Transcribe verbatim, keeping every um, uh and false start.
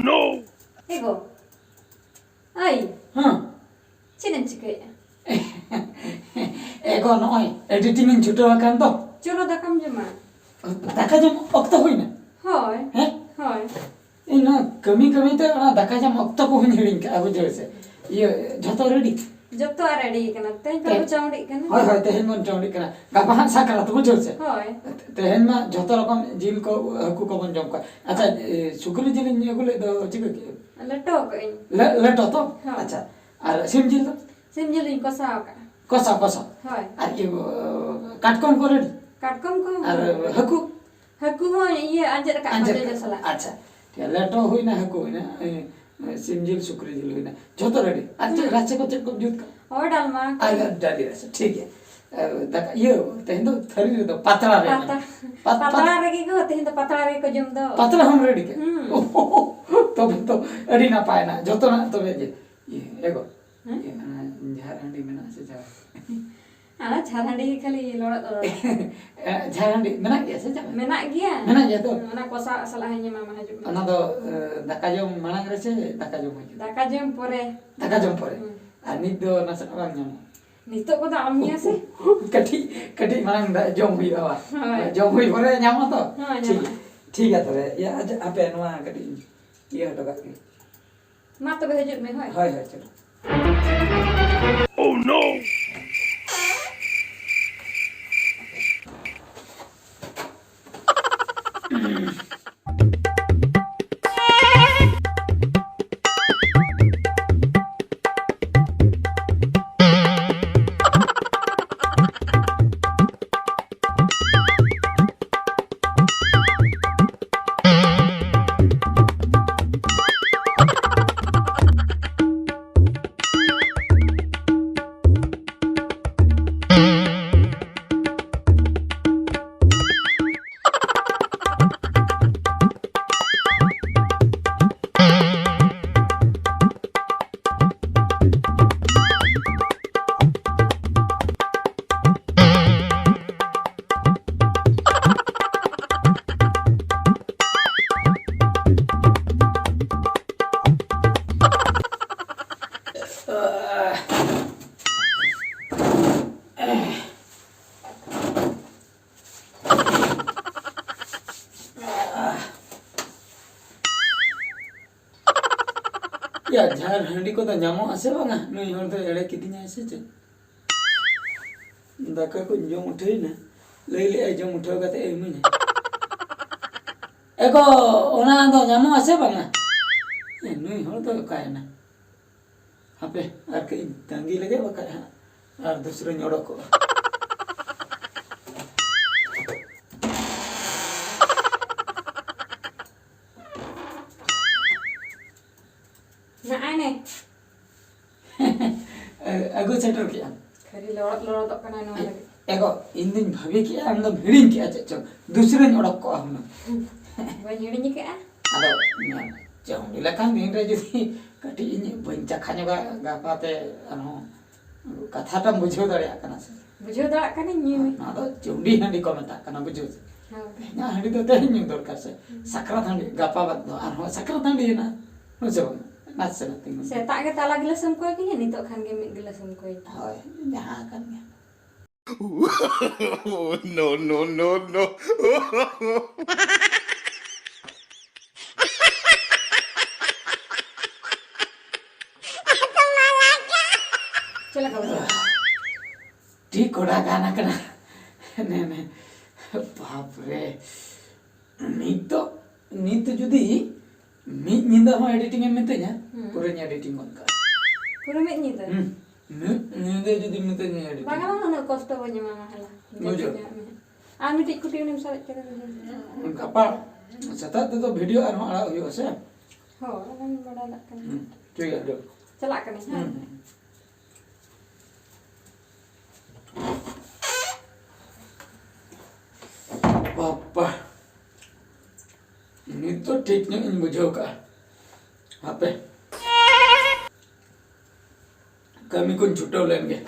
ᱮ ᱜᱚ, ᱟᱭ, ᱦᱮᱸ᱾ ᱪᱮᱫ ᱮᱢ ᱪᱤᱠᱟᱹᱭᱮᱫᱼᱟ? ᱮ ᱜᱚ, ᱱᱚᱜᱼᱚᱭ editing ᱤᱧ ᱪᱷᱩᱴᱟᱹᱣ ᱟᱠᱟᱱ ᱫᱚ᱾ ᱪᱚᱞᱚ, ᱫᱟᱠᱟᱢ ᱡᱚᱢᱟ᱾ ᱫᱟᱠᱟ ᱡᱚᱢ ᱚᱠᱛᱚ ᱦᱩᱭᱱᱟ? ᱦᱳᱭ᱾ ᱦᱮᱸ? ᱦᱳᱭ᱾ ᱤᱧ ᱱᱚᱣᱟ ᱠᱟᱹᱢᱤ ᱠᱟᱹᱢᱤ ᱛᱮ ᱚᱱᱟ ᱫᱟᱠᱟ ᱡᱚᱢ ᱚᱠᱛᱚ ᱠᱚᱦᱚᱧ ᱦᱤᱲᱤᱧ ᱠᱟᱜᱼᱟ, ᱵᱩᱡᱷᱟᱹᱣ ᱥᱮ? ᱤᱭᱟᱹ, ᱡᱷᱚᱛᱚ ready? ᱡᱚᱛᱚᱣᱟᱜ ready ᱠᱟᱱᱟ᱾ ᱛᱮᱦᱮᱧ ᱛᱮ- ᱵᱚᱱ ᱪᱟᱣᱰᱤᱜ ᱠᱟᱱᱟ᱾ ᱦᱳᱭ, ᱦᱳᱭ, ᱛᱮᱦᱮᱧ ᱵᱚᱱ ᱪᱟᱣᱰᱤᱜ ᱠᱟᱱᱟ᱾ ᱜᱟᱯᱟ ᱦᱟᱸᱜ ᱥᱟᱠᱨᱟᱛ, ᱵᱩᱡᱷᱟᱹᱣ ᱥᱮ? ᱦᱳᱭ᱾ ᱛᱮᱦᱮᱧ ᱢᱟ ᱡᱷᱚᱛᱚ ᱨᱚᱠᱚᱢ ᱡᱤᱞ ᱠᱚ, ᱦᱟᱹᱠᱩ ᱠᱚᱵᱚᱱ ᱡᱚᱢ ᱠᱚᱣᱟ᱾ ᱟᱪᱪᱷᱟ, ᱮ, ᱥᱩᱠᱨᱤ ᱡᱤᱞᱤᱧ ᱟᱹᱜᱩ ᱞᱮᱫ ᱫᱚ, ᱪᱤᱠᱟᱹ ᱠᱮᱫᱼᱟ? ᱞᱮᱴᱚ ᱠᱟᱜ ᱟᱹᱧ᱾ ᱞᱮ-, ᱞᱮᱴᱚ ᱛᱚ? ᱦᱳᱭ᱾ ᱟᱪᱪᱷᱟ᱾ ᱟᱨ ᱥᱤᱢ ᱡᱤᱞ ᱫᱚ? ᱥᱤᱢ ᱡᱤᱞ ᱤᱧ ᱠᱚᱥᱟᱣ ᱠᱟᱜᱼᱟ᱾ ᱠᱚᱥᱟ, ᱠᱚᱥᱟ᱾ ᱦᱳᱭ᱾ ᱟᱨ ᱤᱭᱟᱹ, ᱠᱟᱴᱠᱚᱢ ᱠᱚ ready? ᱠᱟᱴᱠᱚᱢ ᱠᱚ? ᱟᱨ ᱦᱟᱹᱠᱩ? ᱦᱟᱹᱠᱩ ᱦᱚᱸ ᱤᱭᱟᱹ ᱟᱸᱡᱮᱫ ᱟᱠᱟᱫ ᱠᱚ ᱟᱸᱡᱮᱫ ᱡᱚᱡᱚ ᱠᱟᱜ᱾ ᱥᱟᱞᱟᱜ᱾ ᱟᱪᱪᱷᱟ᱾ ᱴᱷᱤᱠ ᱜᱮᱭᱟ, ᱞᱮᱴᱚ ᱦᱩᱭᱱᱟ, ᱦᱟᱹᱠᱩ ᱦᱩᱭᱱᱟ, ᱮ, ᱥᱤᱢ ᱡᱤᱞ, ᱥᱩᱠᱨᱤ ᱡᱤᱞ ᱦᱩᱭᱱᱟ᱾ ᱡᱷᱚᱛᱚ ready᱾ ᱟᱨ ᱪᱮᱫ ᱦᱩᱸ᱾ ᱨᱟᱥᱮ ᱠᱚ ᱪᱮᱫ ᱠᱚᱢ ᱡᱩᱛ ᱠᱟᱜᱼᱟ? ᱚ, ᱰᱟᱞᱢᱟ ᱠᱚ᱾ ᱟᱨ ᱰᱟᱹᱞᱤ ᱨᱟᱥᱮ, ᱴᱷᱤᱠ ᱜᱮᱭᱟ᱾ ᱮ, ᱫᱟᱠᱟ, ᱤᱭᱟᱹ, ᱛᱮᱦᱮᱧ ᱫᱚ ᱛᱷᱟᱹᱨᱤ ᱨᱮᱫᱚ ᱯᱟᱛᱲᱟ ᱨᱮ ᱯᱟᱛᱲᱟ, ᱢᱮᱱᱟᱜᱼᱟ᱾ ᱯᱟᱛ-, ᱯᱟᱛᱲᱟ ᱯᱟᱛ-, ᱨᱮᱜᱮ ᱜᱚ, ᱛᱮᱦᱮᱧ ᱫᱚ ᱯᱟᱛᱲᱟ ᱨᱮᱜᱮ ᱠᱚ ᱡᱚᱢ ᱫᱚ᱾ ᱯᱟᱛᱲᱟ ᱦᱚᱸᱢ ready ᱠᱮᱫ? ᱦᱩᱸ᱾ ᱳᱦᱳ, ᱛᱚᱵᱮ ᱛᱚ ᱟᱹᱰᱤ ᱱᱟᱯᱟᱭ ᱱᱟ, ᱡᱚᱛᱚᱱᱟᱜ ᱛᱚᱵᱮ ᱡᱮ, ᱤᱭᱟᱹ, ᱮ ᱜᱚ, ᱦᱮᱸ? ᱤᱭᱟᱹ, ᱚᱱᱟ ᱡᱷᱟᱨ ᱦᱟᱺᱰᱤ ᱢᱮᱱᱟᱜᱼᱟ ᱥᱮ ᱡᱷᱟᱨ? ᱟᱨ ᱡᱷᱟᱨ ᱦᱟᱺᱰᱤ ᱜᱮ ᱠᱷᱟᱹᱞᱤ ᱞᱚᱲᱚᱜ ᱞᱚᱲᱚᱜ᱾ ᱮ, ᱡᱷᱟᱨ ᱦᱟᱺᱰᱤ ᱢᱮᱱᱟᱜ ᱜᱮᱭᱟ ᱥᱮ ᱪᱮᱫ? ᱢᱮᱱᱟᱜ ᱜᱮᱭᱟ᱾ ᱢᱮᱱᱟᱜ ᱜᱮᱭᱟ ᱛᱚ? ᱦᱩᱸ, ᱚᱱᱟ ᱠᱚᱥᱟ ᱥᱟᱞᱟᱜ ᱦᱚᱸᱧ ᱮᱢᱟᱢᱟ, ᱦᱤᱡᱩᱜ ᱢᱮ᱾ ᱚᱱᱟ ᱫᱚ, ᱮ, ᱫᱟᱠᱟ ᱡᱚᱢ ᱢᱟᱲᱟᱝ ᱨᱮ ᱥᱮ ᱫᱟᱠᱟ ᱡᱚᱢ ᱦᱩᱭᱩᱜᱼᱟ? ᱫᱟᱠᱟ ᱡᱚᱢ ᱯᱚᱨᱮ᱾ ᱫᱟᱠᱟ ᱡᱚᱢ ᱯᱚᱨᱮ? ᱦᱩᱸ᱾ ᱟᱨ ᱱᱤᱛ ᱫᱚ ᱱᱟᱥᱮᱱᱟᱜ ᱵᱟᱝ ᱧᱟᱢᱚᱜᱼᱟ? ᱱᱤᱛᱚᱜ ᱠᱚᱫᱚ ᱟᱢ ᱜᱮᱭᱟ ᱥᱮ? ᱠᱟᱹᱴᱤᱡ, ᱠᱟᱹᱴᱤᱡ ᱢᱟᱲᱟᱝ ᱫᱟ-, ᱡᱚᱢ ᱦᱩᱭᱩᱜᱼᱟ, ᱵᱟᱝ? ᱦᱳᱭ᱾ ᱡᱚᱢ ᱦᱩᱭ ᱯᱚᱨᱮ ᱧᱟᱢᱚᱜᱼᱟ ᱛᱚ? ᱦᱳᱭ, ᱴᱷᱤᱠ, ᱧᱟᱢᱚᱜᱼᱟ᱾ ᱴᱷᱤᱠ ᱜᱮᱭᱟ ᱛᱚᱵᱮ᱾ ᱤᱭᱟᱹ, ᱟᱪᱪᱷᱟ, ᱦᱟᱯᱮ ᱱᱚᱣᱟ ᱠᱟᱹᱴᱤᱡ ᱤᱭᱟᱹ ᱦᱚᱴᱚ ᱠᱟᱜ ᱜᱮ᱾ ᱢᱟ ᱛᱚᱵᱮ ᱦᱤᱡᱩᱜ ᱢᱮ, ᱦᱳᱭ᱾ ᱦᱳᱭ, ᱦᱳᱭ, ᱪᱚᱞᱚ᱾ ᱭᱟ, ᱡᱷᱟᱨ ᱦᱟᱺᱰᱤ ᱠᱚᱫᱚ ᱧᱟᱢᱚᱜ ᱟᱥᱮ ᱵᱟᱝᱟ? ᱱᱩᱭ ᱦᱚᱲ ᱫᱚ ᱮᱲᱮ ᱠᱤᱫᱤᱧᱟᱭ ᱥᱮ ᱪᱮᱫ? ᱫᱟᱠᱟ ᱠᱚᱧ ᱡᱚᱢ ᱩᱴᱷᱟᱹᱭᱮᱱᱟ, ᱞᱟᱹᱭ ᱞᱮᱜᱼᱟᱭ ᱡᱚᱢ ᱩᱴᱷᱟᱹᱣ ᱠᱟᱛᱮ ᱮ ᱤᱢᱟᱹᱧᱟ᱾ ᱮ ᱜᱚ, ᱚᱱᱟ ᱫᱚ ᱧᱟᱢᱚᱜ ᱟᱥᱮ ᱵᱟᱝᱟ? ᱮ, ᱱᱩᱭ ᱦᱚᱲ ᱫᱚ ᱚᱠᱟᱭᱮᱱᱟ? ᱦᱟᱯᱮ, ᱟᱨ ᱠᱟᱹᱡ ᱤᱧ ᱛᱟᱺᱜᱤ ᱞᱮᱜᱮ, ᱵᱟᱠᱷᱟᱡ ᱦᱟᱸᱜ ᱟᱨ ᱫᱩᱥᱨᱟᱹᱧ ᱚᱰᱚᱠᱚᱜᱼᱟ᱾ ᱱᱟᱜᱼᱟᱭ ᱱᱮ᱾ ᱟᱹᱜᱩ ᱥᱮᱴᱮᱨ ᱠᱮᱜᱼᱟᱢ᱾ ᱠᱷᱟᱹᱞᱤ ᱞᱚᱲᱚᱫ ᱞᱚᱲᱚᱫᱚᱜ ᱠᱟᱱᱟ ᱱᱚᱣᱟ ᱞᱟᱹᱜᱤᱫ᱾ ᱮ ᱜᱚ, ᱤᱧ ᱫᱩᱧ ᱵᱷᱟᱹᱵᱤ ᱠᱮᱜᱼᱟ, ᱟᱢ ᱫᱚᱢ ᱦᱤᱲᱤᱧ ᱠᱮᱜᱼᱟ ᱪᱮᱫ ᱪᱚᱝ᱾ ᱫᱩᱥᱨᱟᱹᱧ ᱚᱰᱚᱠ ᱠᱚᱜᱼᱟ ᱦᱩᱱᱟᱹᱝ᱾ ᱵᱟᱹᱧ ᱦᱤᱲᱤᱧ ᱟᱠᱟᱫᱼᱟ᱾ ᱟᱫᱚ ᱧᱮᱞ, ᱪᱟᱹᱣᱰᱤ ᱞᱮᱠᱟᱱ ᱫᱤᱱ ᱨᱮ ᱡᱩᱫᱤ ᱠᱟᱹᱴᱤᱡ ᱤᱧ ᱵᱟᱹᱧ ᱪᱟᱠᱷᱟ ᱧᱚᱜᱟ, ᱜᱟᱯᱟ ᱛᱮ ᱟᱨᱦᱚᱸ ᱠᱟᱛᱷᱟᱴᱟᱢ ᱵᱩᱡᱷᱟᱹᱣ ᱫᱟᱲᱮᱭᱟᱜ ᱠᱟᱱᱟ ᱥᱮ? ᱵᱩᱡᱷᱟᱹᱣ ᱫᱟᱲᱮᱭᱟᱜ ᱠᱟᱹᱱᱟᱹᱧ, ᱧᱩᱭ ᱢᱮ᱾ ᱱᱚᱣᱟ ᱫᱚ ᱪᱟᱹᱣᱰᱤ ᱦᱟᱺᱰᱤ ᱠᱚ ᱢᱮᱛᱟᱜ ᱠᱟᱱᱟ, ᱵᱩᱡᱷᱟᱹᱣ ᱥᱮ? ᱦᱳᱭ᱾ ᱛᱮᱦᱮᱧᱟᱜ ᱦᱟᱺᱰᱤ ᱫᱚ ᱛᱮᱦᱮᱧ ᱧᱩ ᱫᱚᱨᱠᱟᱨ ᱥᱮ? ᱦᱩᱸ᱾ ᱥᱟᱠᱨᱟᱛ ᱦᱟᱺᱰᱤ ᱜᱟᱯᱟ ᱵᱟᱫ ᱫᱚ ᱟᱨᱦᱚᱸ ᱥᱟᱠᱨᱟᱛ ᱦᱟᱺᱰᱤ ᱦᱮᱱᱟᱜᱼᱟ, ᱦᱮᱸ ᱥᱮ ᱵᱟᱝ? ᱱᱟᱥᱮᱱᱟᱜ ᱛᱤᱸᱜᱩ᱾ ᱥᱮᱛᱟᱜ ᱜᱮ ᱛᱟᱞᱟ ᱜᱤᱞᱟᱹᱥ ᱮᱢ ᱠᱚᱭ ᱠᱤᱧᱟ, ᱱᱤᱛᱚᱜ ᱠᱷᱟᱱ ᱜᱮ ᱢᱤᱫ ᱜᱤᱞᱟᱹᱥ ᱮᱢ ᱠᱚᱭ ᱠᱤᱧᱟ᱾ ᱦᱳᱭ, ᱡᱟᱦᱟᱸ ᱠᱟᱱ ᱜᱮ᱾ No, no, no, no. ᱪᱮᱫ ᱞᱮᱠᱟ ᱵᱩᱡᱷᱟᱹᱜ ᱠᱟᱱᱟ? ᱴᱷᱤᱠ ᱠᱚᱲᱟ ᱜᱟᱱ ᱟᱠᱟᱱᱟ᱾ ᱱᱮ, ᱱᱮ᱾ ᱵᱟᱯ ᱨᱮ᱾ ᱱᱤᱛᱚᱜ, ᱱᱤᱛ ᱡᱩᱫᱤ ᱢᱤᱫ ᱧᱤᱫᱟᱹ ᱦᱚᱸ editing ᱮᱢ ᱢᱤᱛᱟᱹᱧᱟ, ᱦᱩᱸ᱾ ᱯᱩᱨᱟᱹᱧ editing ᱜᱚᱫ ᱠᱟᱜᱼᱟ᱾ ᱯᱩᱨᱟᱹ ᱢᱤᱫ ᱧᱤᱫᱟᱹ? ᱦᱩᱸ᱾ ᱢᱤᱫ ᱧᱤᱫᱟᱹ ᱡᱩᱫᱤ ᱢᱤᱛᱟᱹᱧᱟ editing᱾ ᱵᱟᱝᱟ, ᱵᱟᱝᱟ, ᱩᱱᱟᱹᱜ ᱠᱚᱥᱴᱚ ᱵᱟᱹᱧ ᱮᱢᱟᱢᱟ, ᱦᱮᱞᱟ᱾ ᱵᱩᱡᱷᱟᱹᱣ᱾ ᱡᱟᱹᱯᱤᱫ ᱧᱚᱜ ᱢᱮ᱾ ᱟᱨ ᱢᱤᱫᱴᱤᱡ ᱠᱩᱴᱤ ᱩᱱᱤᱢ ᱥᱟᱨᱮᱡ ᱠᱮᱫᱟ, ᱵᱩᱡᱷᱟᱹᱣ᱾ ᱜᱟᱯᱟ ᱥᱮᱛᱟᱜ ᱛᱮᱫᱚ video ᱟᱨᱦᱚᱸ ᱟᱲᱟᱜ ᱦᱩᱭᱩᱜᱼᱟ ᱥᱮ? ᱦᱳᱭ, ᱚᱱᱟᱧ ᱵᱟᱲᱟᱭ ᱞᱟᱜ ᱠᱟᱱᱟ᱾ ᱦᱩᱸ, ᱴᱷᱤᱠ ᱜᱮᱭᱟ, ᱫᱩ᱾ ᱪᱟᱞᱟᱜ ᱠᱟᱹᱱᱟᱹᱧ, ᱦᱮᱸ? ᱦᱩᱸ᱾ ᱵᱟᱯᱟ, ᱱᱤᱛ ᱫᱚ ᱴᱷᱤᱠ ᱧᱚᱜ ᱤᱧ ᱵᱩᱡᱷᱟᱹᱣ ᱠᱟᱜᱼᱟ᱾ ᱦᱟᱯᱮ, ᱠᱟᱹᱢᱤ ᱠᱚᱧ ᱪᱷᱩᱴᱟᱹᱣ ᱞᱮᱱ ᱜᱮ᱾